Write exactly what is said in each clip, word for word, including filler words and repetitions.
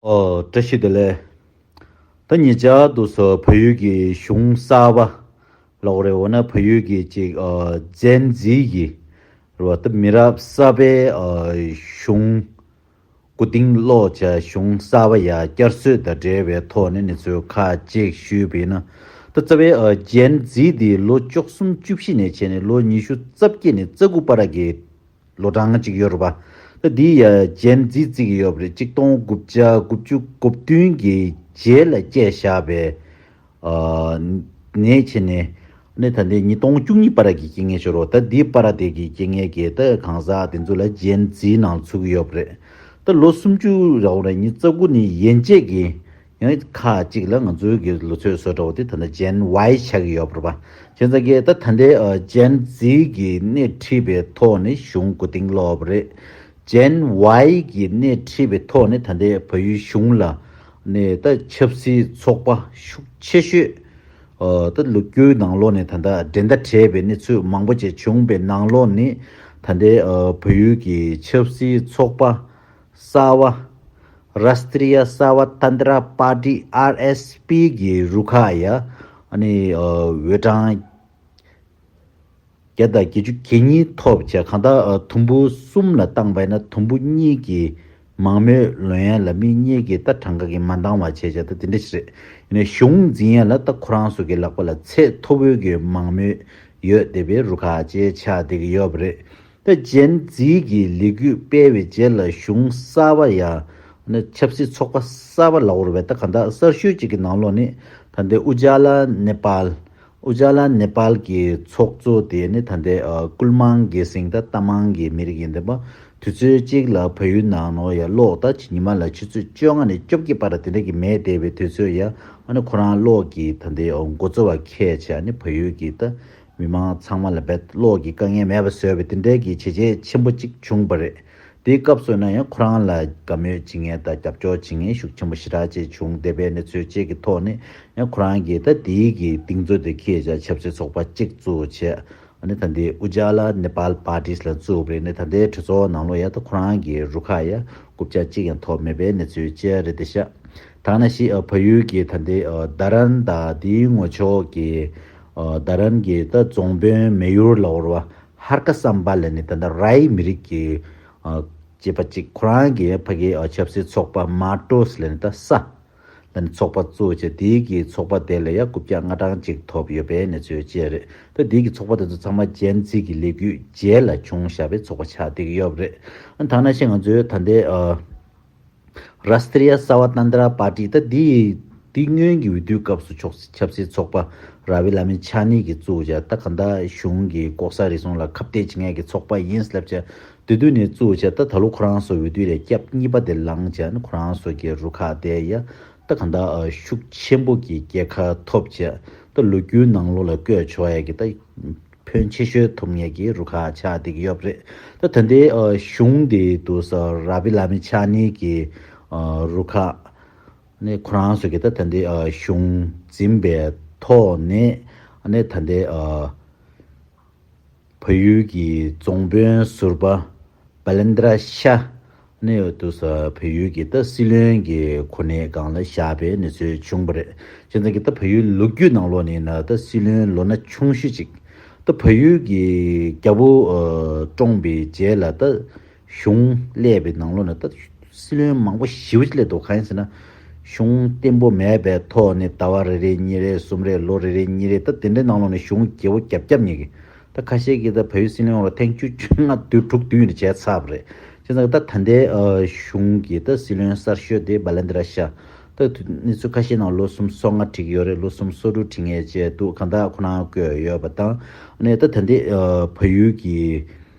ཨོ། བཀྲ་ཤིས་བདེ་ལེགས། ད་ཉེ་ཆར་དུ་སོ་བལ་ཡུལ་གྱི་གཞུང་གསར་པ་ལོག་རེ་འོ་ན་བལ་ཡུལ་གྱི་ཅིག་ཨ་ཇན་ཛི་གི་རེད་བ། ད་མི་རབས་གསར་པའི་ཨ་གཞུང་སྐུ་རྟིང་སློག་བྱ་གཞུང་གསར་པ་ཡ་བསྐྱར་གསོས་དང་འབྲེལ་བའི་ཐོག་ནས་གནས་ཚུལ་ཁག་ཅིག་ཞུས་པ་ཡིན་ན། ད་རྩ་བའི་ཨ་ཇན་ཛི་འདི་ལོ་བཅུ་གསུམ་བཅུ་བཞི་ནས་བྱས་ནས་ལོ་ཉི་ཤུ་རྩ་བརྒྱད་ནས་རྩ་དགུ་བར་གྱི་ལོ་གྲངས་གཅིག་ཡོད་རེད་པ། ད་འདི་ཡ་ཇན་ཛི་བརྩི་གི་ཡོད་པ་རེད། གཅིག་སྟོང་དགུ་བརྒྱ་དགུ་བཅུ་གོ་བདུན་གྱི་རྗེས་ལ་སྐྱེས་བཞག་པའི་ཨ་ནས་བྱས་ནས་ནས་ད་ལྟའི་ཉིས་སྟོང་བཅུ་གཉིས་བར་གྱི་རྐྱེན་ངན་ཤོར་རོ། ད་འདི་བར་དེ་གི་རྐྱེན་ངན་གྱི་ད་གང་ཟག་དེ་ཚོ་ལ་ཇན་ཛི་ནང་ཚུད་ཀྱི་ཡོད་པ་རེད། ད་ལོ་སུམ་ཅུ་རེ་བ་རེ་གཉིས་རྩ་དགུ་ནས་ཡན་ཆད་ཀྱི་ཡང་ཁག་ཅིག་ལ་ང་ཚོའི་གི་ལོ་ཚོད་བཟོ་འདྲ་བོ་དེ་ད་ལྟ་ཇན་ཝའི་ཆགས་ཀྱི་ཡོད་པ་རེད་པ། བྱས་ཙང་གི་ད་ད་ལྟའི་ཨ་ཇན་ཛི་གི་སྣེ་ཁྲིད་པའི་ཐོག་ནས་གཞུང་མགོ་རྟིང་སློག་པ་རེད། ཇན་ཝའི་གི་སྣེ་ཁྲིད་པའི་ཐོག་ནས་ད་ལྟའི་བལ་ཡུལ་གཞུང་ལ་ནས་ད་ཆབ་སྲིད་ཚོགས་པ་ཤུགས་ཆེ་ཤོས་ཨ་ད་ལོ་རྒྱུས་ནང་ལོགས་ནས་ད་ལྟ་འགྲན་ཟླ་བྲལ་བའི་གནས་ཚུལ་མང་པོ་ཅིག་བྱུང་བའི་ནང་ལོགས་ནས་ད་ལྟའི་ཨ་བལ་ཡུལ་གྱི་ཆབ་སྲིད་ཚོགས་པ་གསར་པ་Rashtriya Sava Tandra Party R S P གི་རུ་ཁག་ཡ་ཨ་ནི་ཨ་འོས་གྲངས་བརྒྱ་དང་བརྒྱད་ཅུ་གྱ་གཉིས་ཐོབ་བྱས། གང་ལྟར་ཨ་དུམ་བུ་གསུམ་ལ་བཏང་བ་ཡིན་ན་དུམ་བུ་གཉིས་ཀྱི་མང་མོས་ལོན་ཡན་ལ་མི་གཉིས་ཀྱིས་ད་གྲངས་ཀ་གིས་མ་འདང་བ་བྱས་བྱས་ད་དེ་འདྲ་ཞིག་རེད། ཡིན་ནའི་གཞུང་འཛིན་ཡན་ལ་ད་ཁོ་རང་ཚོ་གི་ལག་པ་ལ་ཚད་མཐོ་པོའི་གི་མང་མོས་ཡོད་བསྡད་པའི་རུ་ཁག་ཅིག་ཆགས་བསྡད་ཀྱི་ཡོད་པ་རེད། ད་ཇན་ཛི་གི་ལས་འགུལ་སྤེལ་བའི་རྗེས་ལ་གཞུང་གསར་པ་ཡ་ནི་ཆབ་སྲིད་ཚོགས་པ་གསར་པ་ལབ་དགོས་རེད་པས། ད་གང་ལྟར་གསར་ཤོས་ཅིག་གི་ནང་ལོགས་ནི་ད་ལྟའི་ཨུ་ཇཱ་ལ་ནེ་པཱལ། ཨུ་ཇཱ་ལ་ནེ་པཱལ་གྱི་ཚོགས་གཙོ་དེ་ནི་ད་ལྟའི་ཨ་ཀུལ་མང་གེ་སིང་ད་རྟ་མང་གི་མི་རིགས་ཡིན་བསྡད་པ། དུས་ཚོད་གཅིག་ལ་བལ་ཡུལ་ནང་ནོ་ཡ་ལོག་ད་ཉི་མ་ལ་ཆུ་ཚོད་བཅོ་ལྔ་ནས་བཅོ་བརྒྱད་བར་དེ་འདྲ་གི་མེད་བསྡད་པའི་དུས་ཚོད་ཡ་ཨ་ནི་ཁོ་རང་ལོག་གི་ད་ལྟའི་འགོ་གཙོ་བ་ཁས་བྱས་ནི་བལ་ཡུལ་གྱི་ད་མི་མང་ཚང་མ་ལ་བེད་ལོག་གི་དཀའ་ངལ་མེད་པ་བཟོས་པའི་དེ་འདྲའི་གི་བྱས་རྗེས་ཆེན་པོ་གཅིག་བྱུང་བ་རེད། དེའི་སྐབས་སུ་ན་ཡང་ཁོ་རང་ལ་དགའ་མོས་བྱེད་མཁན་དང་རྒྱབ་སྐྱོར་བྱེད་མཁན་ཤུགས་ཆེན་པོ་ཞེ་དྲག་ཅིག་བྱུང་བསྡད་པའི་གནས་ཚུལ་བཅས་ཀྱི་ཐོག་ནས་ཡང་ཁོ་རང་གིས་ད་དེའི་གི་གདེང་ཚོད་དེ་ཁྱེད་ཅག་ཆབ་སྲིད་ཚོགས་པ་གཅིག་བཙུགས་བྱས། ཨ་ནི་ད་ལྟའི་ཨུ་ཇཱ་ལ་ནེ་པཱལ་པར་ཊི་ལ་བཙུགས་པ་རེད། ནི་ད་ལྟའི་གྲོས་ཚོགས་ནང་ལོགས་ཡ་ད་ཁོ་རང་གི་རུ་ཁག་ཡ་རྐུབ་བཀྱག་གཅིག་ཡང་ཐོབ་མེད་པའི་གནས་ཚུལ་བཅས་རེད་དེ་ཤག་ད་ནང་བཞིན་ཨ་བལ་ཡུལ་གྱི་ད་ལྟའི་ཨ་རྡ་རམ་དང་དེའི་ངོས་ཕྱོགས་ཀྱི་ཨ་རྡ་རམ་གྱི་ད་རྫོང་དཔོན་མེ་ཡོར་ལ་འོར་བ་ཧར་ཀ་སམ་བྷ་ལ་ནི་ད་ལྟ་རའི་མི་རིགས་ཀྱི་ཨ་སྐྱེས་པ་གཅིག་ཁོ་རང་གི་ཕ་གི་ཨ་ཆབ་སྲིད་ཚོགས་པ་མ་ཏོས་ལ་ནི་ད་ས་ལ་ནི་ཚོགས་པ་བཙུགས་བྱས། དེའི་གི་ཚོགས་པ་དེ་ལ་ཡ་རྐུབ་བཀྱག་ལྔ་གྲངས་གཅིག་ཐོབ་ཡོད་པའི་གནས་ཚུལ་བཅས་རེད། ད་དེའི་གི་ཚོགས་པ་དེ་ཚོ་ཚང་མ་ཇན་ཛི་གི་ལས་འགུལ་རྗེས་ལ་བྱུང་བཞག་པའི་ཚོགས་པ་ཆགས་བསྡད་ཀྱི་ཡོད་པ་རེད། ཨ་ད་ནང་བཞིན་ང་ཚོའི་ད་ལྟའི་ཨ་རཱས་ཏྲི་ཡ་ས་བ་ཏན་ཏྲ་པར་ཊི་ད་འདི་འདི་སྔོན་གྱི་འོས་བསྡུའི་སྐབས་སུ་ཆོག་ཆབ་སྲིད་ཚོགས་པ་ར་བི་ལ་མི་ཆ་ནི་གིས་བཙུགས་བྱས། ད་ག་འདྲ་གཞུང་གི་ལྐོག་ཟ་རུལ་སུངས་ལ་ཁ་གཏད་བྱེད་མཁན་གྱི་ཚོགས་པ་ཡིན་ལབ་བྱས་དེ་དུས་ནས་བཙུགས་བྱས། ད་ད་ལོ་ཁོ་རང་ཚོ་འོས་བསྡུ་ལས་སྐབས་གཉིས་པ་དེ་ལངས་བྱས་ནས་ཁོ་རང་ཚོ་གི་རུ་ཁག་དེ་ཡ་ད་ག་འདྲ་ཤུགས་ཆེན་པོ་གི་རྒྱལ་ཁ་ཐོབ་བྱས། ད་ལོ་རྒྱུས་ནང་ལོགས་ལ་བཀོད་ཆོག་ཡ་གི་ད་ཕོན་ཆེ་ཤོས་ཐོབ་མཁན་གྱི་རུ་ཁག་ཆགས་བསྡད་ཀྱི་ཡོད་པ་རེད། ད་ད་ལྟའི་ཨ་གཞུང་དེ་དུ་ས་ར་བི་ལ་མི་ཆ་ནི་གི་ཨ་རུ་ཁག་ནས་ཁོ་རང་ཚོ་གི་ད་ད་ལྟའི་ཨ་གཞུང་འཛིན་པའི་ཐོག་ནས་ནས་ད་ལྟའི་ཨ་བལ་ཡུལ་གྱི་རྫོང་དཔོན་ཟུར་པ་བ་ལེན་དྲ་ཤ་ནས་དུ་ས་བལ་ཡུལ་གྱི་ད་སྲིད་བློན་གྱི་གོ་གནས་སྒང་ལ་བཞག་པའི་གནས་ཚུལ་བྱུང་བ་རེད། བྱས་ཙང་གི་ད་བལ་ཡུལ་ལོ་རྒྱུས་ནང་ལོགས་ནས་ན་ད་སྲིད་བློན་ལོ་ན་ཆུང་ཤོས་ཅིག་ད་བལ་ཡུལ་གྱི་རྒྱལ་པོ་ཨ་བཀྲོངས་པའི་རྗེས་ལ་ད་གཞུང་སླེབས་པའི་ནང་ལོགས་ན་ད་སྲིད་བློན་མང་པོ་ཞེ་པོ་ཅིག་སླེབས་འདུག་གང་ཡིན་ཟེར་ན་གཞུང་བརྟན་པོ་མེད་པའི་ཐོག་ནས་ཟླ་བ་རེ་རེ་གཉིས་རེ་གསུམ་རེ་ལོ་རེ་རེ་གཉིས་རེ་ད་དེ་འདྲའི་ནང་ལོགས་ནས་གཞུང་བརྗེ་པོ་རྒྱབ་རྒྱབ་ཉེ་གི་ད་ཁ་ཤས་ཀྱིས་ད་བལ་ཡུལ་སྲིད་བློན་འོག་ལ་ཐེངས་བཅུ་བཅོ་ལྔ་བདུན་དྲུག་བདུན་ཡིན་བྱས་ཚར་བ་རེད། བྱས་ཙང་ད་ད་ལྟའི་ཨ་གཞུང་གི་ད་སྲིད་བློན་གསར་ཤོས་དེ་བ་ལན་དི་ར་ཤ། ད་དུ་གནས་ཚུལ་ཁ་ཤས་ནང་ལོ་གསུམ་སོ་ལྔ་བྲིས་ཀྱི་ཡོད་རེད། ལོ་གསུམ་སོ་དྲུག་བྲིས་མཁན་བཅས་འདུག་གང་ལྟར་ཁོ་རང་བསྐོས་ཡོད་པ་དང་། ཨ་ནི་ད་ད་ལྟའི་ཨ་བལ་ཡུལ་གྱི་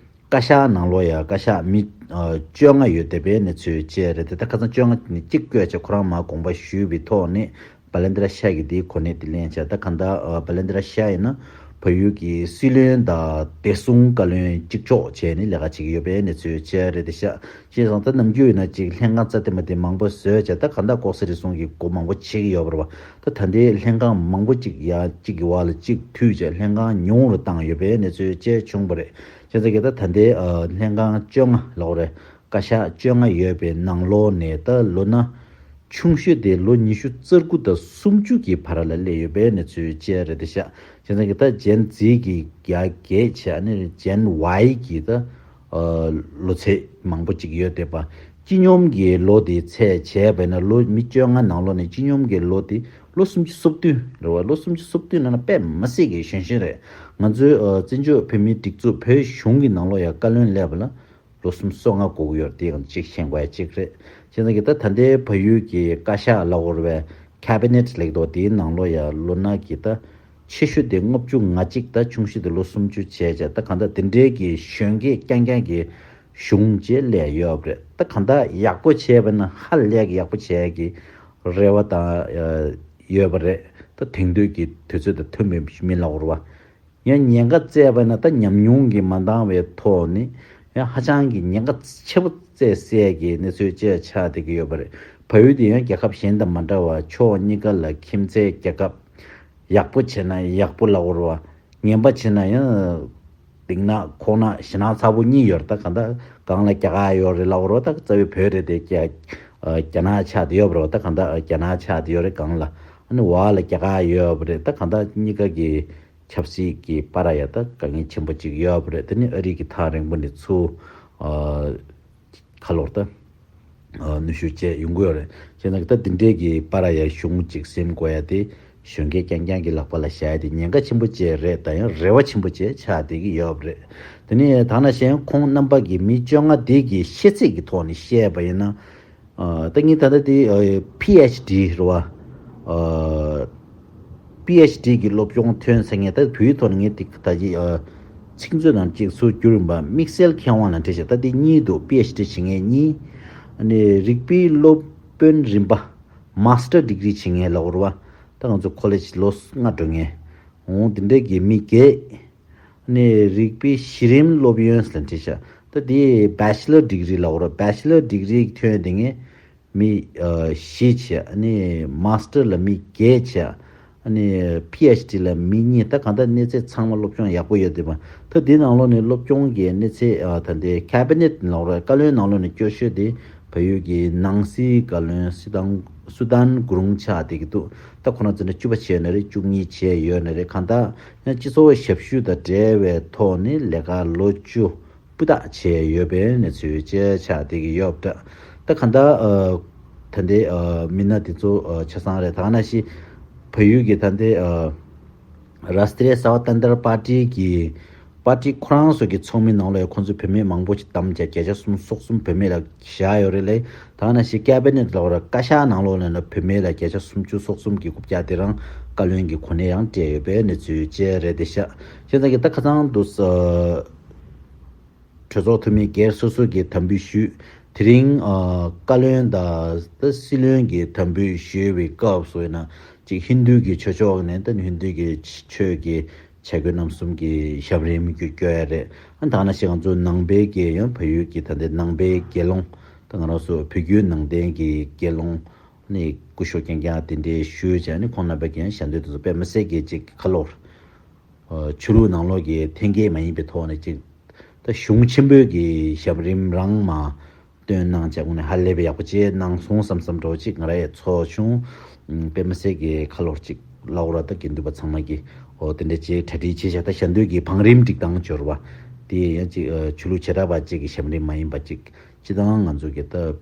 བཀའ་ཤག་ནང་ལོགས་ཡ་བཀའ་ཤག་མི་ཨ་བཅོ་ལྔ་ཡོད་བསྡད་པའི་གནས་ཚུལ་བཅས་རེད་དེ། ད་ཁ་སང་བཅོ་ལྔ་ནས་གཅིག་བསྐོས་བྱས་ཁོ་རང་མར་དགོངས་པ་ཞུས་པའི་ཐོག་ནས། བ་ལན་དི་ར་ཤ་གིས་དེའི་གོ་གནས་དེ་ལེན་བྱས། ད་གང་ལྟར་ཨ་བ་ལན་དི་ར་ཤ་ཡིན་ན་བལ་ཡུལ་གྱི་སྲིད་བློན་དང་བདེ་སྲུང་བཀའ་བློན་གཅིག་ལྕོགས་བྱས་ནས་ལས་ཀ་བྱེད་ཀྱི་ཡོད་པའི་གནས་ཚུལ་བཅས་རེད་དེ་ཤག་བྱས་ཙང་ད་ནམ་རྒྱུན་ཡིན་ན་ཅིག་ལྷན་ཁང་རྩ་དེ་མ་དེ་མང་པོ་བཟོས་བྱས། ད་གང་ལྟར་ལྐོག་ཟ་རུལ་སུངས་ཀྱི་སྒོ་མང་པོ་ཕྱེ་གི་ཡོད་པ་རེད་བ། ད་ད་ལྟའི་ལྷན་ཁང་མང་པོ་ཅིག་ཡ་གཅིག་གི་བར་ལ་གཅིག་མཐུད་བྱས་ལྷན་ཁང་ཉུང་རུ་བཏང་ཡོད་པའི་གནས་ཚུལ་བཅས་བྱུང་བ་རེད། བྱས་ཙང་གི་ད་ད་ལྟའི་ཨ་ལྷན་ཁང་བཅོ་ལྔ་ལབ་དགོས་རེད། བཀའ་ཤག་བཅོ་ལྔ་ཡོད་པའི་ནང་ལོགས་ནས་ད་ལོ་ན་ ཆུང་ཤོས་དེ་ལོ་ཉི་ཤུ་རྩ་དགུ་དང་སུམ་ཅུ་གི་བར་ལ་སླེབས་ཡོད་པའི་གནས་ཚུལ་བཅས་རེད་དེ་ཤག་བྱས་ཙང་གི་ད་Gen Z་གི་ཡ་བརྒྱད་བྱས་ནས་Gen Y་གི་ད་ལོ་ཚད་མང་པོ་ཅིག་ཡོད་བསྡད་པ། སྤྱི་སྙོམས་ཀྱི་ལོ་དེ་ཚད་བྱས་པ་ཡིན་ན་ལོ་མི་བཅོ་ལྔ་ནང་ལོགས་ནས་སྤྱི་སྙོམས་ཀྱི་ལོ་དེ་ལོ་སུམ་ཅུ་སོ་བདུན་རེད་བ། ལོ་སུམ་ཅུ་སོ་བདུན་ནང་ན་དཔེ་མི་སྲིད་ཀྱི་གཞོན་གཞོན་རེད། ང་ཚོའི་བཙན་བྱོལ་བོད་མིའི་སྒྲིག་འཛུགས་བོད་གཞུང་གི་ནང་ལོགས་ཡ་བཀའ་བློན་སླེབས་པ་ལ་ལོ་སུམ་ཅུ་སོ་ལྔ་འགོར་གྱི་ཡོད་རེད། དེ་ཡང་གཅིག་ཤེས་དགོས་ཡ་གཅིག་རེད། བྱས་ཙང་གི་ད་ད་ལྟའི་བལ་ཡུལ་གྱི་བཀའ་ཤག་ལབ་དགོས་རེད་པས། Cabinet་ལབ་ཀྱི་འདུག་དེའི་ནང་ལོགས་ཡ་ལོ་ན་གི་ད་ཆེ་ཤོས་དེ་ལྔ་བཅུ་ང་གཅིག་ད་ཆུང་ཤོས་དེ་ལོ་སུམ་ཅུ་བྱས་བྱས་ད་གང་ལྟར་དེ་འདྲའི་གི་གཞོན་སྐྱེས་རྐྱང་རྐྱང་གི་གཞུང་བཅས་སླེབས་ཡོད་པ་རེད། ད་གང་ལྟར་ཡག་པོ་བྱས་པ་ན་ཧ་ལས་ཀྱི་ཡག་པོ་བྱས་ཀྱི་རེ་བ་དང་ཡོད་པ་རེད། ད་དེང་དུས་ཀྱི་དུས་ཚོད་དང་མཐུན་པའི་མི་ལབ་དགོས་རེད་པ། ཡང་ཉེན་ཁ་བཙལ་བ་ན་ད་ཉམས་མྱོང་གིས་མ་འདང་བའི་ཐོག་ནས་ཡང་ཧ་ཅང་གི་ཉེན་ཁ་ཆེ་པོ་བཙལ་སའི་གི་གནས་ཚུལ་བཅས་ཆགས་བསྡད་ཀྱི་ཡོད་པ་རེད། བལ་ཡུལ་དེ་ཡང་རྒྱལ་ཁབ་གཞན་དང་མ་འདྲ་བར་ཕྱོགས་གཉིས་ཀ་ལ་ཁྱིམ་མཚེས་རྒྱལ་ཁབ། ཡག་པོ་བྱས་ན་ཡག་པོ་ལབ་དགོས་རེད་བ། ངན་པ་བྱས་ན་ཡང་སྡིག་ནག་ཁོག་ནག་ཞེ་ནག་ཚ་པོ་གཉིས་ཡོད་རེད། ད་གང་ལྟར་གང་ལ་རྒྱ་གར་ཡོད་རེད་ལབ་དགོས་རེད་བ། ད་རྩ་བའི་བོད་རེད་དེ་རྒྱ་རྒྱ་ནག་ཆགས་བསྡད་ཡོད་པ་རེད་བ། ད་གང་ལྟར་རྒྱ་ནག་ཆགས་བསྡད་ཡོད་རེད་གང་ལ། ཨ་ནི་འོག་ལ་རྒྱ་གར་ཡོད་པ་རེད། ད་གང་ལྟར་གཉིས་ཀ་གི་ཆབ་སྲིད་ཀྱི་བར་ཡ་ད་དཀའ་ངལ་ཆེན་པོ་ཅིག་ཡོད་པ་རེད། དེ་ནི་ཨ་རི་གི་ཐག་རིང་པོ་ནས་ཚུར་ཨ་ཁ་ལོར་ད་ཨ་ནུས་ཤུགས་བཅས་ཡོང་གི་ཡོད་རེད། བྱས་ན་ད་འདི་འདྲའི་གི་བར་ཡ་གཞུང་ཅིག་ཟིན་དགོས་ཡ་དེ་གཞོན་སྐྱེས་རྐྱང་རྐྱང་གི་ལག་པ་ལ་བཞག་ཡ་དེ་ཉེན་ཁ་ཆེན་པོ་བཅས་རེད། ད་ཡང་རེ་བ་ཆེན་པོ་བཅས་ཆགས་བསྡད་ཀྱི་ཡོད་པ་རེད། དེ་ནི་ད་ནང་བཞིན་ཁོང་རྣམ་པ་གི་མི་བཅོ་ལྔ་དེ་གི་ཤེས་ཚད་ཀྱི་ཐོག་ནས་བཤད་པ་ཡིན་ན། ཨ་ད་ངས་ད་ལྟ་དེ་ཨ་པི་ཨེཆ་ཌི་རེད་བ། ཨ་པི་ཨེཆ་ཌི་གི་སློབ་སྦྱོང་ཐོན་ཟེར་མཁན། ད་བོད་ཡིག་ཐོག་ནས་ངས་དེ་ད་ཅི་ཨ་ཚིག་མཛོད་ནང་གཅིག་ཚུར་བསྒྱུར་ཡིན་པ། དམིགས་བསལ་མཁས་དབང་ལ་འགྲེལ་བཤད་ད་དེ་གཉིས་འདུག་པི་ཨེཆ་ཌི་བྱེད་མཁན་གཉིས། ཨ་ནི་རིགས་པའི་སློབ་དཔོན་རིམ་པ། མཱ་སི་ཊར་ཌི་གི་རི་བྱེད་མཁན་ལབ་དགོས་རེད་བ། ད་ང་ཚོ་ཁོ་ལེ་ཇི་ལོ་ལྔ་འགྲོ་མཁན། འོང་དེ་འདྲའི་གི་མི་བརྒྱད། ནས་རིགས་པའི་གཞི་རིམ་སློབ་ཡོན་ཟེར་བྲིས་ཤག་ད་དེ་Bachelor Degree་ལབ་དགོས་རེད། Bachelor Degree་ཐོན་དེ་ངས་མི་ཨ་བཞི་བྱས། ཨ་ནི་Master་ལ་མི་བརྒྱད་བྱས། ཨ་ནི་པི་ཨེཆ་ཌི་ལ་མི་གཉིས། ད་གང་ལྟར་གནས་ཚད་ཚང་མ་སློབ་སྦྱོང་ཡག་པོ་ཡོད་བསྡད་པ། ད་དེ་ནང་ལོགས་ནས་སློབ་སྦྱོང་གི་གནས་ཚད་ཨ་ད་ལྟའི་Cabinet་ལབ་དགོས་རེད། བཀའ་བློན་ནང་ལོགས་ནས་སྐྱོ་ཤོས་དེ་བལ་ཡུལ་གྱི་ནང་སྲིད་བཀའ་བློན། སྲིད་ཏང་སུ་དཱན་གུ་རུང་ཆགས་བསྡད་ཀྱི་འདུག་ད་ཁོ་རང་ཚོ་ནི་བཅུ་པ་བྱས་ཡོད་ན་རེད། བཅུ་གཉིས་བྱས་ཡོད་ན་རེད། གང་ལྟར་ཡང་སྤྱི་ཚོགས་ཞབས་ཞུ་དང་འབྲེལ་བའི་ཐོག་ནས་ལས་ཀ་ལོ་བཅུ་སྤུས་དག་བྱས་ཡོད་པའི་གནས་ཚུལ་བཅས་ཆགས་བསྡད་ཀྱི་ཡོད་པ་འདྲ། ད་གང་ལྟར་ཨ་ད་ལྟའི་ཨ་མི་སྣ་དེ་ཚོ་ཨ་ཆ་ཚང་རེད། ད་ག་ནང་བཞིན་བལ་ཡུལ་གྱི་ད་ལྟའི་ཨ་Rashtriya Savatantra Party་གི་པར་ཏི་ཁོ་རང་ཚོ་གི་ཚོགས་མི་ནང་ལ་ཡང་ཁོང་ཚོས་བུད་མེད་མང་པོ་ཞིག་བདམས་བྱས་བརྒྱ་ཆ་སུམ་ཅུ་སོ་གསུམ་བུད་མེད་ལ་བཞག་ཡོད་རེད་ལེ། ད་ག་ནང་བཞིན་Cabinet་ལབ་དགོས་རེད། བཀའ་ཤག་ནང་ལོགས་ནས་ན་བུད་མེད་ལ་བརྒྱ་ཆ་སུམ་ཅུ་སོ་གསུམ་གྱི་རྐུབ་བཀྱག་དེ་རང་བཀའ་བློན་གྱི་གོ་གནས་ཡང་སྤྲད་ཡོད་པའི་གནས་ཚུལ་བཅས་རེད་དེ་ཤག་བྱས་ཙང་གི་ད་ཁ་སང་དུ་ས་གྲོས་ཚོགས་འཐུས་མི་སྒེར་སོ་སོ་གིས་དམ་འབུལ་ཞུས། དེ་རིང་ཨ་བཀའ་བློན་དང་ད་སྲིད་བློན་གྱིས་དམ་འབུལ་ཞུས་པའི་སྐབས་སུ་ཡིན་ན་ཅིག་ཧིན་རྡུ་གི་ཆོས་ཕྱོགས་ནས་ད་ཧིན་རྡུ་གི་ཆོས་ཀྱི་བྱ་རྒོད་རྣམ་གསུམ་གྱི་ཞབས་རིམ་བསྐྱོད་ཡ་རེད། ཨ་ད་ག་ནང་བཞིན་ང་ཚོ་ནང་པའི་གི་ཡང་བལ་ཡུལ་གྱི་ད་ལྟའི་ནང་པའི་དགེ་སློང་། ད་ང་རང་ཚོ་བོད་བརྒྱུད་ནང་བསྟན་གྱི་དགེ་སློང་ནི་སྐུ་ཞབས་རྐྱང་རྐྱང་དེ་འདྲའི་ཞུས་བྱས་ནས་ཁོང་རྣམ་པས་ཀྱང་ཞལ་འདོན་དེ་ཚོ་དཔེ་མི་སྲིད་ཀྱི་ཅིག་ཁ་ལོར། ཨ་ཆོས་ལུགས་ནང་ལོགས་ཀྱི་འཐེན་འཁྱེར་མ་ཡིན་པའི་ཐོག་ནས་ཅིག་ད་གཞུང་ཆེན་པོའི་གི་ཞབས་རིམ་རང་མ་བཏོན་གནང་བྱས་དངོས་གནས་ཧ་ལས་པའི་ཡག་པོ་བྱས་གནང་སོང་བསམ་བསམ་འདྲ་བོ་ཅིག་ང་རང་ཡང་ཚོར་བྱུང་། ཨ་དཔེ་མི་སྲིད་ཀྱི་ཁ་ལོར་ཅིག་ལབ་དགོས་རེད། ད་དགེ་འདུན་པ་ཚང་མ་གིས་འོ་དེ་འདྲ་བྱས་གྲ་སྒྲིག་བྱས་བཞག་ད་ཞལ་འདོན་གྱི་བང་རིམ་སྒྲིག་སྟངས་འབྱོར་བ་དེ་ཡང་ཅིག་ཨ་ཆོས་ལུགས་བྱེ་བྲག་པ་ཅིག་གི་ཞབས་རིམ་མ་ཡིན་པ་ཅིག་སྤྱིར་བཏང་ང་ཚོ་གི་ད།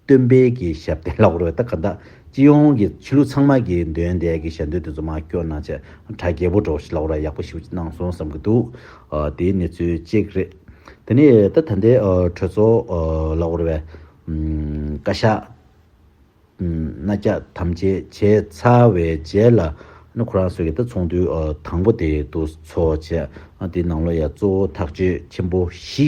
སྟོན་པའི་གི་ཞབས་བརྟན་ལབ་དགོས་རེད། ད་ག་ད་སྤྱི་ཡོངས་ཀྱི་ཆོས་ལུགས་ཚང་མ་གི་འདོན་དེ་གི་ཞལ་འདོན་དེ་ཚོ་མར་སྐྱོར་གནང་བྱས་གྲ་རྒྱས་པོ་འདྲ་བོ་ཞིག་ལབ་དགོས་རེད། ཡག་པོ་ཞིག་གནང་སོང་བསམ་གི་འདུག་ཨ་དེའི་གནས་ཚུལ་གཅིག་རེད། དེ་ནས་ད་ད་ལྟའི་ཨ་གྲོས་ཚོགས་ཨ་ལབ་དགོས་རེད་པས། ཨམ་བཀའ་ཤག་ཨམ་མནའ་བཅག་དམ་བཅའ་བྱས་ཚར་བའི་རྗེས་ལ་ནི་ཁོ་རང་ཚོ་གི་ད་ཚོགས་འདུ་ཨ་དང་པོ་དེ་འདུག་ཚོགས་བྱས། ཨ་དེའི་ནང་ལོགས་ཡ་གཙོ་བོ་ཐག་གཅོད་ཆེན་པོ་བཞི་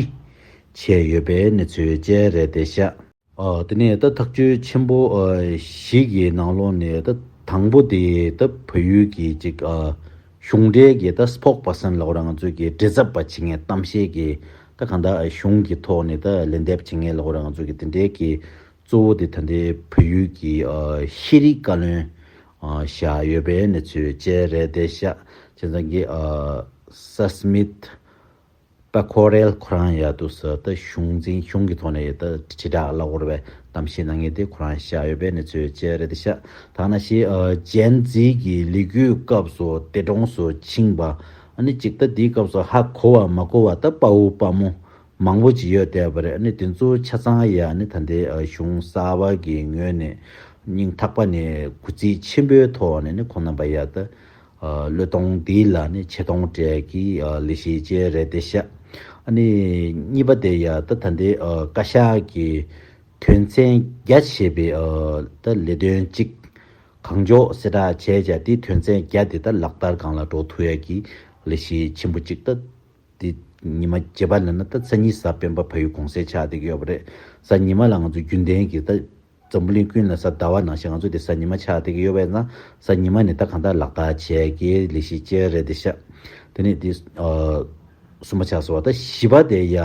བྱས་ཡོད་པའི་གནས་ཚུལ་བཅས་རེད་དེ་ཤག་ཨ་དེ་ནས་ད་ཐག་གཅོད་ཆེན་པོ་ཨ་བཞི་གི་ནང་ལོགས་ནས་ད་དང་པོ་དེ་ད་བལ་ཡུལ་གྱི་ཅིག་ཨ་གཞུང་འབྲེལ་གྱི་ད་སྤོག་པར་སན་ལབ་དགོས་རེད། ང་ཚོས་ཀྱི་འབྲེལ་ཚབ་པ་བྱེད་མཁན་གཏམ་བཤད་ཀྱི་ད་གང་ལྟར་གཞུང་གི་ཐོག་ནས་ད་ལན་འདེབས་བྱེད་མཁན་ལབ་དགོས་རེད། ང་ཚོས་ཀྱི་དེ་འདྲའི་གི་གཙོ་བོ་དེ་ད་ལྟའི་བལ་ཡུལ་གྱི་ཨ་ཤེས་རིག་བཀའ་བློན་ཨ་བཞག་ཡོད་པའི་གནས་ཚུལ་བཅས་རེད་དེ་ཤག་བྱས་ཙང་གི་ཨ་སར་སྨིད་པ་ཁོ་རེལ་ཁོ་རང་ཡ་འདུག་ས་ད་གཞུང་འཛིན་གཞུང་གི་ཐོག་ནས་ད་དྲིལ་བསྒྲགས་ལབ་དགོས་རེད་པས། གཏམ་བཤད་གནང་མཁན་དེ་ཁོ་རང་བཞག་ཡོད་པའི་གནས་ཚུལ་བཅས་རེད་ཤག་ད་ནང་བཞིན་ཨ་ཇན་ཛི་གི་ལས་འགུལ་སྐབས་སུ་འདས་གྲོངས་སུ་ཕྱིན་པ། ཨ་ནི་གཅིག་ད་དེའི་སྐབས་སུ་ཧ་གོ་བ་མ་གོ་བ་ད་དཔའ་བོ་དཔའ་མོ་མང་པོ་ཅིག་ཡོད་བསྡད་པ་རེད། ཨ་ནི་དེ་ཚོ་ཆ་ཚང་ཡ་ཨ་ནི་ད་ལྟའི་ཨ་གཞུང་གསར་པ་གི་ངོས་ནས་སྙིང་ཐག་པ་ནས་གུས་བརྩི་ཆེན་པོའི་ཐོག་ནས་ནི་ཁོང་རྣམ་པ་ཡ་ད་ཨ་བློས་གཏོང་འདི་ལ་ནི་ཆེ་མཐོང་སྤྲད་ཀྱི་ཨ་ལས་གཞི་བཅས་རེད་བསྡད་ཤག་ཨ་ནི་གཉིས་པ་དེ་ཡ་ད་ད་ལྟའི་ཨ་བཀའ་ཤག་གི་དོན་ཚན་བརྒྱ་ཞེས་པའི་ཨ་ད་ལས་དོན་གཅིག་གང་མགྱོགས་གསལ་བསྒྲགས་བྱས་བྱས་དེ་དོན་ཚན་བརྒྱ་དེ་ད་ལག་བསྟར་སྒང་ལ་འགྲོ་ཐུབ་ཡ་གི་ལས་གཞི་ཆེན་པོ་གཅིག་ད་དེ་ཉི་མ་བརྗེ་པ་ལ་ན་ད་གཟའ་ཉི་ཤུ་གཟའ་སྤེན་པ་བལ་ཡུལ་གུང་སེང་ཆགས་བསྡད་ཀྱི་ཡོད་པ་རེད། གཟའ་ཉི་མ་ལ་ང་ཚོ་རྒྱུན་ལྡན་གྱི་ད་འཛམ་བུ་གླིང་ཀུན་ལ་གཟའ་ཟླ་བ་ནང་བཞིན་ང་ཚོ་དེ་གཟའ་ཉི་མ་ཆགས་བསྡད་ཀྱི་ཡོད་པས་ན། གཟའ་ཉི་མ་ནས་ད་གང་ལྟར་ལག་བསྟར་བྱས་ཀྱི་ལས་གཞི་བཅས་རེད་བསྡད་ཤག་དེ་ནས་དེ་ཨ་གསུམ་པ་ཆགས་སོང་བ། ད་བཞི་པ་དེ་ཡ་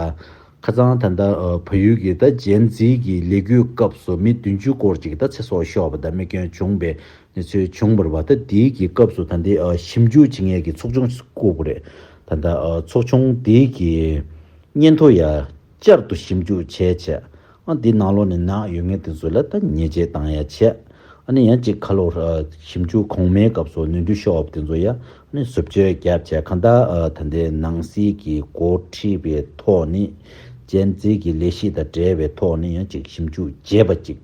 ཁ་སང་ད་ལྟ་ཨ་བལ་ཡུལ་གྱི་ད་ཇན་ཛི་གི་ལས་འགུལ་སྐབས་སུ་མི་བདུན་ཅུ་སྐོར་ཅིག་ད་ཚེ་སྲོག་ཤོར་བ་དང་རྨས་སྐྱོན་བྱུང་བའི་གནས་ཚུལ་བྱུང་བ་རེད་པ། ད་དེའི་གི་སྐབས་སུ་ད་ལྟའི་ཨ་ཞིབ་འཇུག་བྱེད་མཁན་གྱི་ཚོགས་ཆུང་ཞིག་བསྐོས་པ་རེད། ད་ལྟ་ཨ་ཚོགས་ཆུང་དེའི་གི་སྙན་ཐོ་ཡ་བསྐྱར་དུ་ཞིབ་འཇུག་བྱས་བྱས། ཨ་འདི་ནང་ལོགས་ནས་ནག་ཡོད་མཁན་དེ་ཚོ་ལ་ད་ཉེས་ཆད་བཏང་ཡ་བྱས། ཨ་ནི་ཡང་གཅིག་ཁ་ལོ་ཞིབ་འཇུག་གོང་མའི་སྐབས་སུ་ནོར་འཁྲུལ་ཤོར་བ་དེ་ཚོ་ཡ་ཨ་ནི་བཟོ་བཅོས་བརྒྱབ་བྱས། གང་ལྟར་ཨ་ད་ལྟའི་ནང་སྲིད་ཀྱི་འགོ་ཁྲིད་པའི་ཐོག་ནས་ཇན་ཛི་གི་ལས་གཞི་དང་འབྲེལ་བའི་ཐོག་ནས་ཡང་གཅིག་ཞིབ་འཇུག་རྒྱས་པ་ཅིག་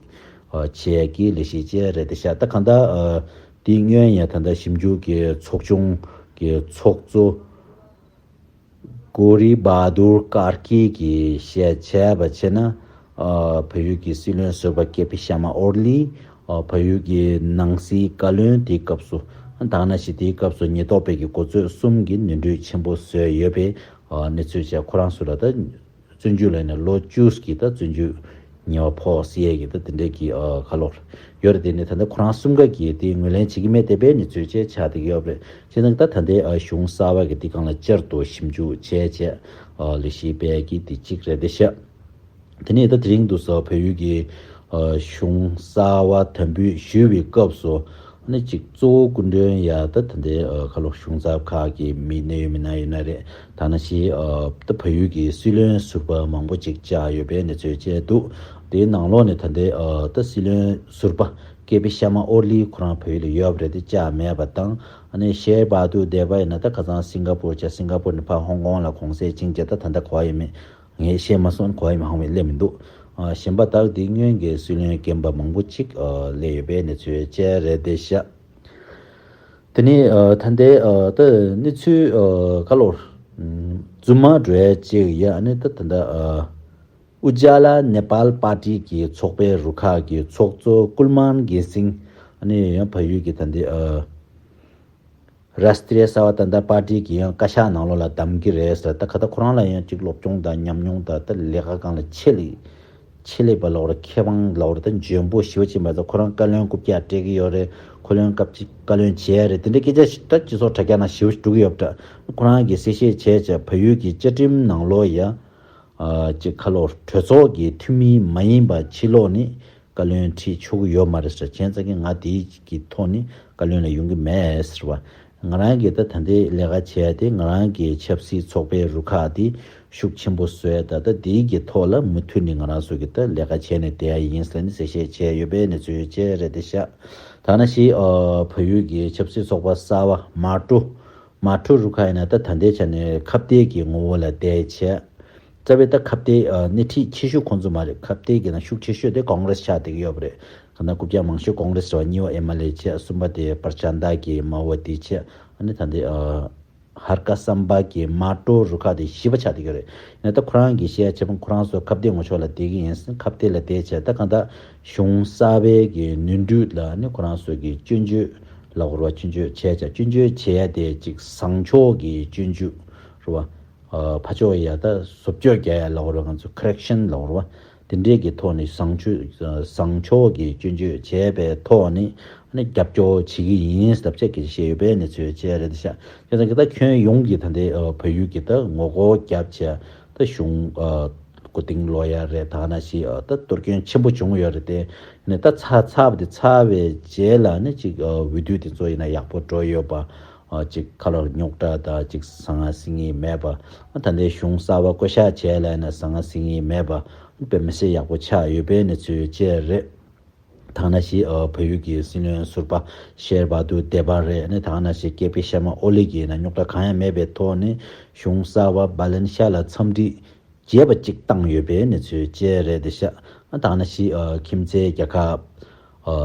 ཨ་བྱས་ཀྱི་ལས་གཞི་བཅས་རེད་བསྡད་ཤག་ད་གང་ལྟར་ཨ་དེ་སྔོན་ཡང་ད་ལྟ་ཞིབ་འཇུག་གི་ཚོགས་ཆུང་གི་ཚོགས་གཙོ་གོ་རི་བྷ་དུར་ཀར་ཀི་གིས་བཤད་བྱས་པ་བྱས་ན། ཨ་བལ་ཡུལ་གྱི་སྲིད་བློན་ཟུར་པ་ཀེ་པི་ཤར་མ་ཨོར་ལི། ཨ་བལ་ཡུལ་གྱི་ནང་སྲིད་བཀའ་བློན་དེའི་སྐབས་སུ། ཨ་ད་ག་ནང་བཞིན་དེའི་སྐབས་སུ་ཉེན་རྟོག་པས་ཀྱི་འགོ་གཙོས་གསུམ་གྱིས་ནོར་འཁྲུལ་ཆེན་པོ་བཟོས་ཡོད་པའི་ཨ་གནས་ཚུལ་བཅས་ཁོ་རང་ཚོ་ལ་ད་བཙོན་འཇུག་ལ་ནས་ལོ་བཅུ་གི་ད་བཙོན་འཇུག་ཉེས་པ་ཕོག་སྲིད་ཡས་ཀྱི་ད་དེ་འདྲའི་གི་ཨ་ཁ་ལོ་ཡོད་རེད། དེ་ནས་ད་ལྟ་ཁོ་རང་གསུམ་ཀ་གིས་དེ་ངོས་ལེན་བྱེད་ཀྱི་མེད་བསྡད་པའི་གནས་ཚུལ་བཅས་ཆགས་བསྡད་ཀྱི་ཡོད་རེད། བྱས་ཙང་ད་ད་ལྟའི་ཨ་གཞུང་གསར་པ་གི་དེ་སྒང་ལ་བསྐྱར་དུ་ཞིབ་འཇུག་བྱས་བྱས་ཨ་ལས་གཞི་སྤེལ་གྱི་དེ་གཅིག་རེད་བསྡད་ཤག་དེ་ནས་ད་དེ་རིང་དུ་སོ་བལ་ཡུལ་གྱི་ཨ་གཞུང་གསར་པ་དམ་འབུལ་ཞུ་བའི་སྐབས་སུ་ཨ་ནི་གཅིག་གཙོ་བོ་སྐུ་མགྲོན་ཡ་ད་ད་ལྟའི་ཨ་ཁ་ལོ་གཞུང་ཚབ་ཁག་གི་མི་གནད་ཡོད་མི་སྣ་ཡིན་ན་རེད། ད་ནང་བཞིན་ཨ་ད་བལ་ཡུལ་གྱི་སྲིད་བློན་ཟུར་པ་མང་པོ་ཅིག་བཅར་ཡོད་པའི་གནས་ཚུལ་བཅས་འདུག་དེའི་ནང་ལོགས་ནས་ད་ལྟའི་ཨ་ད་སྲིད་བློན་ཟུར་པ་ཀེ་པི་ཤར་མ་ཨོར་ལི་ཁོ་རང་བལ་ཡུལ་ལ་ཡོད་པ་རེད་དེ་བཅར་མེད་པ་དང་། ཨ་ནི་ཤེར་བྷ་དུར་དེ་པ་ཡིན་ན་ད་ཁ་སང་སིང་ག་པུར་བཅར། སིང་ག་པུར་ནས་ཕར་ཧོང་ཀོང་ལ་གུང་སེང་ཕྱིན་བྱས་ད་ད་ལྟ་གོ་ཡ་ཡིན་མིན་ངས་ཤེས་མ་སོང་། གོ་ཡ་ཡིན་མིན་ཧ་གོ་མེད་སླེབས་མི་འདུག་ཨ་གཞན་པ་ལྟར་དེ་སྔོན་གྱི་སྲིད་བློན་རྒན་པ་མང་པོ་ཅིག་ཨ་སླེབས་ཡོད་པའི་གནས་ཚུལ་བཅས་རེད་བསྡད་ཤག་དེ་ནས་ཨ་ད་ལྟའི་ཨ་ད་གནས་ཚུལ་ཨ་ག་ལོར་ཨམ་རྫུན་མ་འགྲོ་ཡ་ཅིག་ཡ། ཨ་ནི་ད་ད་ལྟ་ཨ་ཨུ་ཇ་ལ་ནེ་པཱལ་པར་ཊི་གི་ཚོགས་པའི་རུ་ཁག་གི་ཚོགས་གཙོ་ཀུལ་མཱན་གེ་སིང་། ཨ་ནི་ཡང་བལ་ཡུལ་གྱི་ད་ལྟའི་ཨ་རཱས་ཏྲི་ཡ་སེ་ཝ་ཏན་ཏྲ་པར་ཊི་གི་ཡང་བཀའ་ཤག་ནང་ལོགས་ལ་བདམས་ཀྱི་རེད་ཟེར། ད་ག་ད་ཁོ་རང་ལ་ཡང་གཅིག་སློབ་སྦྱོང་དང་ཉམས་མྱོང་དང་ད་ལས་ཀ་སྒང་ལ་ཆེད་ལས་ཆེད་ལས་པ་ལབ་དགོས་རེད། མཁས་དབང་ལབ་དགོས་རེད། ད་འཇོན་པོ་ཞེ་པོ་ཅིག་མ་ཚད་ཁོ་རང་བཀའ་བློན་རྐུབ་བཀྱག་སྤྲད་ཀྱི་ཡོད་རེད། ཁོ་བློན་སྐབས་གཅིག་བཀའ་བློན་བྱས་རེད། དེ་འདྲའི་སྐད་ཆ་ཞིག་ད་སྤྱི་ཚོགས་དྲ་རྒྱ་ནང་ཞེ་པོ་ཅིག་འགྲོ་གི་ཡོད་པ་འདྲ། ཁོ་རང་གིས་གསལ་བཤད་བྱས་བྱས་བལ་ཡུལ་གྱི་བཅའ་ཁྲིམས་ནང་ལོགས་ཡ། ཨ་ཅིག་ཁ་ལོ་གྲོས་ཚོགས་ཀྱི་འཐུས་མི་མ་ཡིན་པ་ཕྱི་ལོགས་ནས་བཀའ་བློན་ཁྲི་ཆོག་གི་ཡོད་མ་རེད་ཟེར། བྱས་ཙང་གི་ང་དེའི་གི་ཐོག་ནས་བཀའ་བློན་ལ་ཡོང་གི་མེད་ཟེར་བ། ང་རང་གིས་ད་ད་ལྟའི་ལས་ཀ་བྱས་ཏེ་ང་རང་གི་ཆབ་སྲིད་ཚོགས་པའི་རུ་ཁག་དེ་ཤུགས་ཆེན་པོ་བཟོས། ད་ལྟ་དེའི་གི་ཐོག་ལ་མུ་མཐུད་ནས་ང་རང་ཚོ་གི་ད་ལས་ཀ་བྱས་ནས་བསྡད་ཡ་ཡིན་ཟེར་ནས་གསལ་བཤད་བྱས་ཡོད་པའི་གནས་ཚུལ་བཅས་རེད་བསྡད་ཤག་ད་ནང་བཞིན་ཨ་བལ་ཡུལ་གྱི་ཆབ་སྲིད་ཚོགས་པ་གསར་པ་མ་ཀྲོ་མ་ཀྲོ་རུ་ཁག་ཡིན་ན་ད་ད་ལྟའི་ཆ་ནས་ཁ་གཏད་ཀྱི་ངོ་བོ་ལ་བསྡད་བྱས། རྩ་བའི་ད་ཁ་གཏད་ཨ་སྣེ་ཁྲིད་ཆེ་ཤོས་ཁོང་ཚོ་མ་རེད། ཁ་གཏད་ཀྱི་ནང་ཤུགས་ཆེ་ཤོས་དེ་ཀོང་རེ་སི་ཆགས་བསྡད་ཀྱི་ཡོད་པ་རེད། གང་ལྟར་རྐུབ་བཀྱག་མང་ཤོས་ཀོང་རེ་སི་རེད་བ། གཉིས་པ་ཨེམ་ཨེལ་ཨེ་བྱས། གསུམ་པ་དེ་པར་ཆ་ནྡ་གི་མ་ཝ་ཏི་བྱས། ཨ་ནི་ད་འདི་ཨ་ཧར་ཀ་སམ་བྷ་གི་མ་ཀྲོ་རུ་ཁག་དེ་བཞི་པ་ཆགས་བསྡད་ཀྱི་ཡོད་རེད། ཡིན་ན་ད་ཁོ་རང་གིས་བཤད་བྱས་པ་ཁོ་རང་ཚོ་ཁ་གཏད་ངོ་ཕྱོགས་ལ་བསྡད་ཀྱི་ཡིན། ཁ་གཏད་ལ་བསྡད་བྱས་ད་གང་ལྟར་གཞུང་གསར་པའི་གི་ནོར་འཁྲུལ་ལ་ནི་ཁོ་རང་ཚོ་གི་སྐྱོན་བརྗོད་ལབ་དགོས་རེད་བ། སྐྱོན་བརྗོད་བྱས་བྱས་སྐྱོན་བརྗོད་བྱས་ཡ་དེ་ཅིག་བཟང་ཕྱོགས་ཀྱི་སྐྱོན་བརྗོད་རེད་བ། ཨ་ཕར་ཕྱོགས་ཡ་ད་བཟོ་བཅོས་རྒྱག་ཡ་ལབ་དགོས་རེད། ང་ཚོ་ཀོ་རེག་ཤན་ལབ་དགོས་རེད་བ། དེ་འདྲས་ཀྱི་ཐོག་ནས་བཟང་ཕྱོགས་བཟང་ཕྱོགས་ཀྱི་སྐྱོན་བརྗོད་བྱས་པའི་ཐོག་ནས་ཨ་ནི་རྒྱབ་སྐྱོར་བྱེད་ཀྱི་ཡིན་ཟེར་བྱས་སྐད་ཆ་བཤད་ཡོད་པའི་གནས་ཚུལ་བཅས་རེད་ཤག་བྱས་ཙང་གི་ད་ཁྱོན་ཡོངས་ཀྱི་ད་ལྟའི་ཨ་བལ་ཡུལ་གྱི་ད་ངོ་རྒོལ་རྒྱབ་བྱས་ད་གཞུང་ཨ་མགོ་རྟིང་སློག་ཡ་རེད། ད་ག་ནང་བཞིན་ཨ་ད་གཏོར་སྐྱོན་ཆེན་པོ་བྱུང་ཡོད་རེད་དེ། ནས་ད་ཚར་ཚར་བ་དེ་ཚར་བའི་རྗེས་ལ་ནི་ཅིག་ཨ་འོས་བསྡུ་དེ་ཚོ་ཡིན་ན་ཡག་པོ་འགྲོ་ཡོད་པ། ཨ་ཅིག་ཁ་ལོ་རྙོག་དྲ་དང་ཅིག་ཟང་ངེ་ཟིང་ངེ་མེད་པ། ཨ་ད་ལྟའི་གཞུང་གསར་པ་བསྐོ་གཞག་བྱས་ལ་ཡིན་ན་ཟང་ངེ་ཟིང་ངེ་མེད་པ། དཔེ་མི་སྲིད་ཡག་པོ་ཆགས་ཡོད་པའི་གནས་ཚུལ་བཅས་རེད། ད་ག་ནང་བཞིན་ཨ་བལ་ཡུལ་གྱི་སྲིད་བློན་ཟུར་པ་ཤེར་བྷ་དུར་དེ་བྷ་རེད། ཨ་ནི་ད་ག་ནང་བཞིན་ཀེ་པི་ཤར་མ་ཨོ་ལི་གིས་ན་རྙོག་དྲ་གང་ཡང་མེད་པའི་ཐོག་ནས་གཞུང་གསར་པ་བྷ་ལན་ཤ་ལ་འཚམས་འདྲི་རྒྱས་པ་གཅིག་བཏང་ཡོད་པའི་གནས་ཚུལ་བཅས་རེད་དེ་ཤག་ཨ་ད་ག་ནང་བཞིན་ཨ་ཁྱིམ་མཚེས་རྒྱལ་ཁབ་ཨ་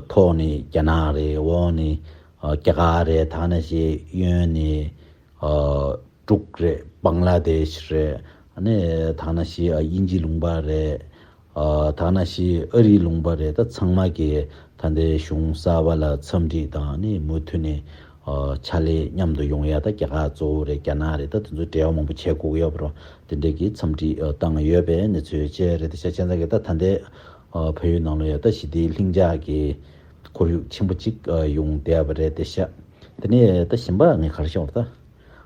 ཐོག་ནས་རྒྱ་ནག་རེད། འོག་ནས་ཨ་རྒྱ་གར་རེད། ད་ག་ནང་བཞིན་གཡོན་ནས་ཨ་འབྲུག་རེད། བང་ལ་དེཤ་རེད། ཨ་ནི་ད་ག་ནང་བཞིན་ཨ་དབྱིན་ཇི་ལུང་པ་རེད། ཨ་ད་ག་ནང་བཞིན་ཨ་རིའི་ལུང་པ་རེད། ད་ཚང་མ་གིས་ད་ལྟའི་གཞུང་གསར་པ་ལ་འཚམས་འདྲི་དང་ཨ་ནི་མུ་མཐུད་ནས་ཨ་ཕྱག་ལས་མཉམ་དུ་ཡོང་ཡ་ད་རྒྱལ་ཁབ་གཙོ་བོ་རེད། རྒྱ་ནག་རེད། ད་དེ་ཚོ་འབྲེལ་བ་མང་པོ་བྱེད་དགོས་ཀྱི་ཡོད་པ་རེད། དེ་འདྲས་ཀྱི་འཚམས་འདྲི་ཨ་བཏང་ཡོད་པའི་གནས་ཚུལ་བཅས་རེད་དེ་ཤག་བྱས་ཙང་གི་ད་ད་ལྟའི་ཨ་བལ་ཡུལ་ནང་ལ་ཡ་ད་ཞི་བདེའི་ལྷིང་འཇགས་ཀྱི་ཁོར་ཡུག་ཆེན་པོ་གཅིག་ཨ་ཡོང་བསྡད་པ་རེད་དེ་ཤག་དེ་ནས་ད་གཞན་པ་ངས་ག་རེ་ཤོད་ད།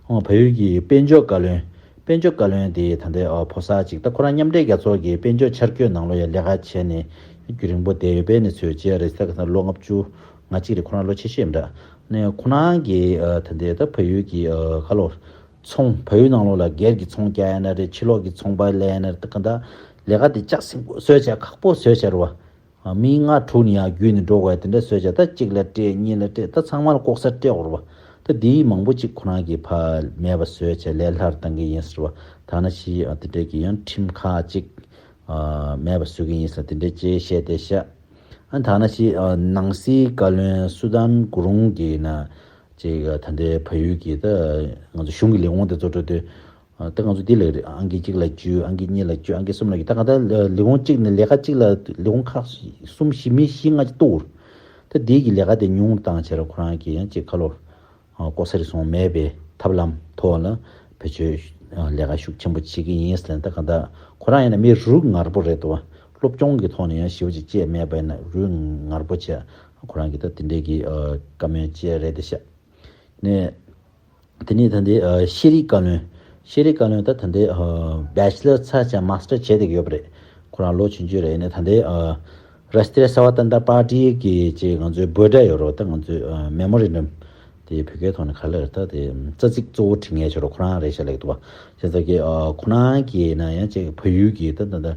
ཨོ་བལ་ཡུལ་གྱི་དཔལ་འབྱོར་བཀའ་བློན། དཔལ་འབྱོར་བཀའ་བློན་དེ་ད་ལྟའི་ཨ་ཕོ་གསར་ཅིག་ད་ཁོ་རང་མཉམ་འབྲེལ་རྒྱལ་ཚོགས་ཀྱི་དཔལ་འབྱོར་འཆར་འགོད་ནང་ལོགས་ཡ་ལས་ཀ་བྱས་ནས་རྒྱུན་རིང་པོ་བསྡད་ཡོད་པའི་གནས་ཚུལ་བཅས་རེད། ད་ག་ས་ལོ་ལྔ་བཅུ་ང་གཅིག་རེད། ཁོ་རང་ལོ་ཆེ་ཤོས་ཡིན་འདྲ། ནས་ཁོ་རང་གི་ཨ་ད་ལྟའི་ད་བལ་ཡུལ་གྱི་ཨ་ག་ལོ་ཚོང་བལ་ཡུལ་ནང་ལོགས་ལ་སྒེར་གྱི་ཚོང་རྒྱག་ཡ་ན་རེད། ཕྱི་ལོགས་ཀྱི་ཚོང་པ་ལས་ཡ་ན་རེད། ད་ག་ད་ལས་ཀ་དེ་ལྕགས་སྲིན་པོ་བཟོས་བྱས་ཁག་པོ་བཟོས་བྱས་རེད་བ། ཨ་མི་ལྔ་དྲུག་ནས་ཡར་བརྒྱུད་ནས་འགྲོ་དགོས་དེ་འདྲ་བཟོས་བྱས་ད་གཅིག་ལ་སྤྲད་གཉིས་ལ་སྤྲད་ད་ཚང་མ་ལ་ལྐོག་ཟ་སྤྲད་དགོས་རེད་བ། ད་དེའི་མང་པོ་ཅིག་ཁོ་རང་གིས་ཕར་མེད་པ་བཟོས་བྱས་ལས་སླ་རུ་བཏང་གི་ཡིན་ཟེར་བ། ད་ནང་བཞིན་ཨ་དེ་འདྲས་ཀྱི་ཡང་ཁྲིམས་ཁག་ཅིག་ཨ་མེད་པ་བཟོ་གི་ཡིན་ཟེར་དེ་འདྲས་ཅིག་བཤད་དེ་ཤག་ཨ་ད་ནང་བཞིན་ཨ་ནང་སྲིད་བཀའ་བློན་སུ་དཱན་གུ་རུང་གིས་ན་ཅིག་ཨ་ད་ལྟའི་བལ་ཡུལ་གྱི་ད་ང་ཚོ་གཞུང་གི་ལས་ཁུངས་དེ་ཚོ་འགྲོ་དུས། ཨ་ད་ང་ཚོ་འདི་ལས་རེད། ཨང་ཀི་གཅིག་ལ་བཅུ། ཨང་ཀི་གཉིས་ལ་བཅུ། ཨང་ཀི་གསུམ་ལ་བཅུ། ད་ག་ད་ལས་ཁུངས་གཅིག་ནས་ལས་ཀ་གཅིག་ལ་ལས་ཁུངས་ཁག་གསུམ་བཞི་མི་བཞི་ལྔ་ཅིག་གཏོགས། ད་འདི་གི་ལས་ཀ་དེ་ཉུང་བཏང་བྱས་ར་ཁོ་རང་གིས་ཡང་ཅིག་ཁ་ལོ་ཨ་ལྐོག་ཟ་རེ་སོང་མེད་པའི་ཐབས་ལམ་ཐོག་ལ་བེད་སྤྱོད་ཨ་ལས་ཀ་ཤུགས་ཆེན་པོ་བྱེད་ཀྱི་ཡིན་ཟེར་ནས། ད་ག་ད་ཁོ་རང་ཡིན་ན་མི་རུས་ངར་པོ་རེད་འདུག་བ། སློབ་སྦྱོང་གི་ཐོག་ནས་ཡང་ཞེ་པོ་ཅིག་བྱས་མེད་པ་ཡིན་ན་རུས་ངར་པོ་བྱས། ཁོ་རང་གིས་ད་དེ་འདྲས་ཀྱི་ཨ་བཀའ་མོལ་བྱས་རེད་དེ་ཤག་ནས། དེ་ནས་ད་ལྟའི་ཨ་ཤེས་རིག་བཀའ་བློན། ཤེས་རིག་བཀའ་བློན་ད་ད་ལྟའི་ཨ་བེ་ཆི་ལར་ཚར་བྱས་མ་སི་ཊར་བྱས་བསྡད་ཀྱི་ཡོད་པ་རེད། ཁོ་རང་ལོ་ཆུང་ཆུང་རེད། ཡིན་ནའི་ད་ལྟའི་ཨ་རཱ་སི་ཏྲི་ཡ་སེ་ཝ་ཏན་ཏྲ་པར་ཊི་གི་ཅིག་ང་ཚོའི་འབོད་སྒྲ་ཡོད་རོགས། ད་ང་ཚོའི་ཨ་མེ་མོ་རན་ཌམ་དེ་བོད་སྐད་ཐོག་ནས་ག་རེ་ལབ་རེད། ད་དེ་རྩ་ཚིག་གཙོ་བོ་འབྲི་མཁན་ཆོ་རོགས་ཁོ་རང་རེད་ཤག་ལབ་ཀྱི་འདུག་བ། བྱས་ཙང་གི་ཨ་ཁོ་རང་གིས་ན་ཡང་ཅིག་བལ་ཡུལ་གྱི་ད་ད་ད།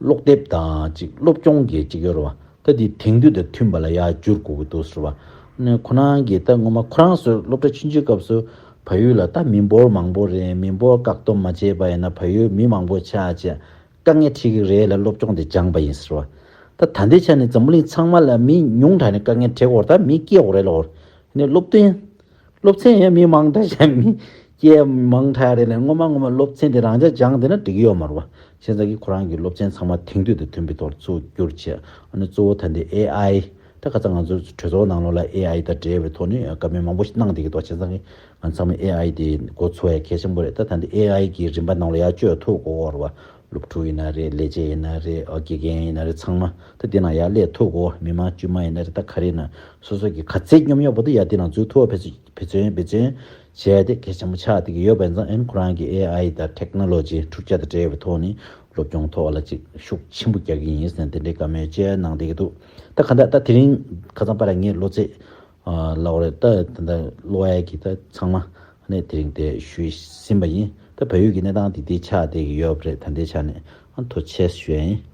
ཀློག་དེབ་དང་ཅིག་སློབ་སྦྱོང་གི་ཅིག་ཡོད་རེད་བ། ད་འདི་དེང་དུས་དང་མཐུན་པ་ལ་ཡར་བསྒྱུར་དགོས་ཀྱི་འདུག་ཟེར་བ། ནས་ཁོ་རང་གིས་ད་ངོ་མ་ཁོ་རང་ཚོ་སློབ་གྲྭ་ཆུང་ཆུང་སྐབས་སུ་བལ་ཡུལ་ལ་ད་མི་འབོར་མང་པོ་རེད། མི་འབོར་བཀག་སྡོམ་མ་བྱས་པ་ཡིན་ན་བལ་ཡུལ་མི་མང་པོ་ཆགས་བྱས་དཀའ་ངལ་འཕྲད་ཀྱི་རེད་ལ་སློབ་སྦྱོང་དེ་སྦྱངས་པ་ཡིན་ཟེར་བ། ད་ད་ལྟའི་ཆ་ནས་འཛམ་བུ་གླིང་ཚང་མ་ལ་མི་ཉུང་དྲགས་ནས་དཀའ་ངལ་འཕྲད་ཀྱི་ཡོད་རེད། ད་མི་སྐྱེ་ཡོད་རེད་ལབ་ཀྱི་ཡོད་རེད། ནས་སློབ་སྟོན། སློབ་ཚན་ཡང་མི་མང་དྲགས་ཤག་མི་སྐྱེ་མང་དྲགས་རེད་ལ། ངོ་མ་ངོ་མ་སློབ་ཚན་དེ་རང་འཇགས་སྦྱངས་བསྡད་ན་འགྲིག་གི་ཡོད་མ་རེད་བ། བྱས་ཙང་གི་ཁོ་རང་གི་སློབ་ཚན་ཚང་མ་དེང་དུས་དང་མཐུན་པའི་ཐོག་ཚུར་བསྒྱུར་བྱས། ཨ་ནི་གཙོ་བོ་ད་འདི་ཨེ་ཨའི། ད་ཁ་སང་ང་ཚོ་གྲོས་ཚོགས་ནང་ལོགས་ལ་ཨེ་ཨའི་དང་འབྲེལ་བའི་ཐོག་ནས་བཀའ་མོལ་མང་པོ་ཞིག་གནང་བསྡད་ཀྱི་འདུག་བྱས་ཙང་གི་ང་ཚང་མས་ཨེ་ཨའི་དེ་འགོ་ཚུགས་ཡ་གལ་ཆེན་པོ་རེད། ད་ད་འདི་ཨེ་ཨའི་གི་རིམ་པ་ནང་ལ་ཡར་བསྐྱོད་ཐུབ་དགོས་རེད་བ། སློབ་ཕྲུག་ཡིན་ན་རེད། ལས་བྱེད་ཡིན་ན་རེད། ཨ་དགེ་རྒན་ཡིན་ན་རེད། ཚང་མ་ད་འདི་ནང་ཡར་སླེབས་ཐུབ་དགོས། མི་མང་དཀྱུས་མ་ཡིན་ན་རེད། ད་ག་རེ་ཡིན་ན་སོ་སོ་གི་ག་ཚད་སྙོམས་ཡོད་པ་དེ་ཡར་འདི་ནང་འཛུལ་ཐུབ་པ་བེད་སྤྱོད་བེད་སྤྱོད་བེད་སྤྱོད་བྱས་ཏེ་གལ་ཆེན་པོ་ཆགས་བསྡད་ཀྱི་ཡོད་པ་ཡིན་ཙང་། ཨན་ཁོ་རང་གི་ཨེ་ཨའི་དང་ཊེག་ནོ་ལོ་ཇི་འཕྲུལ་ཆས་དང་འབྲེལ་བའི་ཐོག་ནས་སློབ་སྦྱོང་ཐོག་ལ་ཅིག་ཤུགས་ཆེན་པོ་རྒྱག་གི་ཡིན་ཟེར་ནས་དེ་འདྲའི་བཀའ་མོལ་བཅས་གནང་བསྡད་ཀྱི་འདུག་ད་ག་ད་ད་དེ་རིང་ཁ་སང་པ་ར་ངས་ལོ་ཚད་ཨ་ལབ་པ་རེད། ད་ད་ད་ཀློག་ཡ་གི་ད་ཚང་མ་ནས་དེ་རིང་དེ་ཞུས་ཟིན་པ་ཡིན། ད་བལ་ཡུལ་གྱི་གནས་སྟངས་དེ་འདི་ཆགས་བསྡད་ཀྱི་ཡོད་པ་རེད། ད་ལྟའི་ཆ་ནས་ཨ་ཐུགས་རྗེ་ཆེ་ཞུ་ཡ་ཡིན།